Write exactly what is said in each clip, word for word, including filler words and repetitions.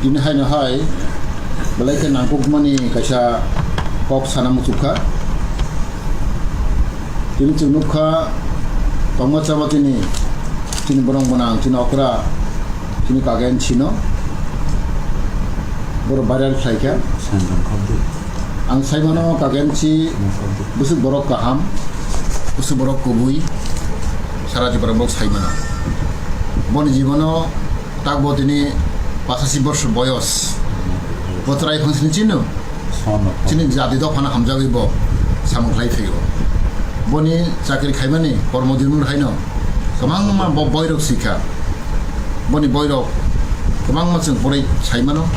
Tini haino hai belai khe nangkukmani kaisa kok sana muchukha. Tini chwng nukha tongma chama chini, chini borong gwnang, chini okra, chini kagen chino. Boro viral khlaikha. Ang saimano kagen chi bwswk borok kaham, bwswk borok kubui, sara Tripura borok saimano. Boni jibono takbo tini pachasi borso boyos. Bo chwrai phang sini chino. Chini jati dophano hamjagwi bo samung khlai phaio. Boni chakri khaimani kormo dirmung haino kwbangma bo boirok sikha. Boni boirok kwbangma chwng pore saimano.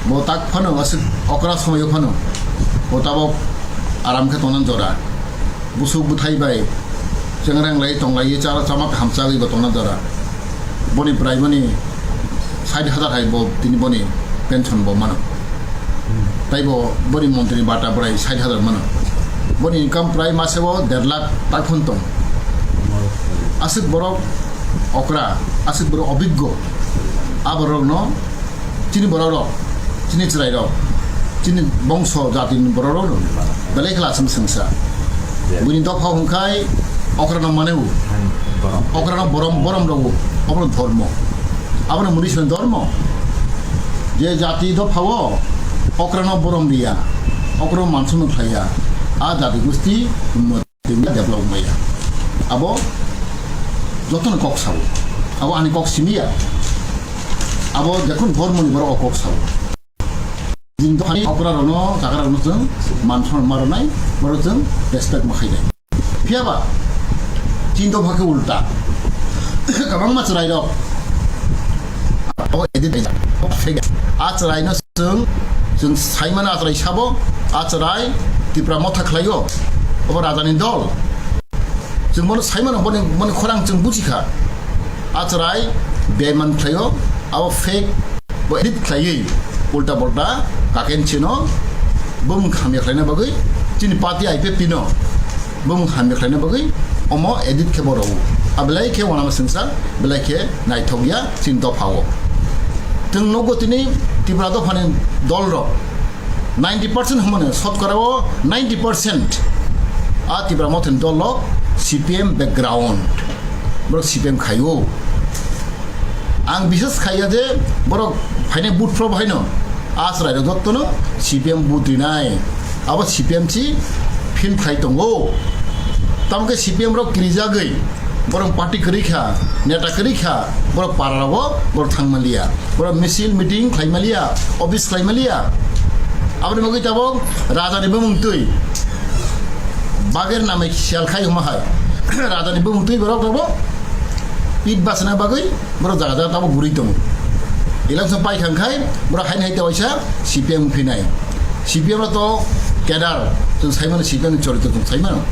Bo tak phano aswk okra somoio phano bo tabok aram khe tongna jora. Busuk bwthai bai chengrang lai tong lai, chara chama kaham chagwi bo tongna jora. Boni prai boni sait hajar hai bo tini boni pension bo mano. Tai bo boni montri bata bwrai sait hajar mano. Boni income prai mase bo der lakh tak phun tong. Aswk borok okra, aswk borok obiggo. A borokno chini bororok, chini chwrairok, chini bongso jatini bororok belai khe lasem sengsa. Buini dopha hwnkhai okrano maneu, okrano borom, borom rogo, obono dhormo. Abono muni sino dhormo. Je jati dophao okrano borom riya, okrano mansono khlaiya, a jati gusti unnoti. Tini develop maya. Abo jotono kok sao. Abo ani kok simiya. Abo jekun dhormoni borok o kok sao. Jin dohani okra rono, jaga rono chwng man son ma ronai, boro chwng respect ma khainai. Phiyaba, chin dopha khe ulta. Kwbangma chwrairok. Abo edit bai jak. A chwraino Chwng, chwng saimano a chwrai sabo, a chwrai Tipra Motha khlaio, obo rajani dol. Chwng bono saimano, boni, boni khorang chwng bujikha. A chwrai beiman khlaio, abo fake, bo edit khlaiwi, ulta polta, kaken chino, bumung hamya khlaina bagwi, chini party I P F T no, bumung hamya khlaina bagwi omo edit khe bo rwo. A belai khe uanama swngsa, belai khe naithok ya chini dophao. Chwng nogo tini Tipra dophani dolrok ninety percent hwnmano, sotkorao ninety percent a Tipra Mothani dolrok C P M background, borok C P M khaio. Ang biswas khaiya je borok phainai vote phro bahaino a chwrairok jottono C P M vote rinai. Abo C P M si feel khlai tongo. Tamo khe C P M rok kirijagwi borok party kwrwi kha, neta kwrwi kha, borok para rogo borok thang manliya. Borok misil meeting khlai manliya, office khlai manliya. Aboni bagwi tabok rajani bumung twi. Bagir namai siyal khai huma hai. Rajani bumung twi borok rabo pit basna bagwi borok jaga jaga tabok guri tongo. Election pai khang khai borok haini hai tawaisa C P M phinai. C P M to kedar, chwng saimano C P M ni chorito chwng saimano.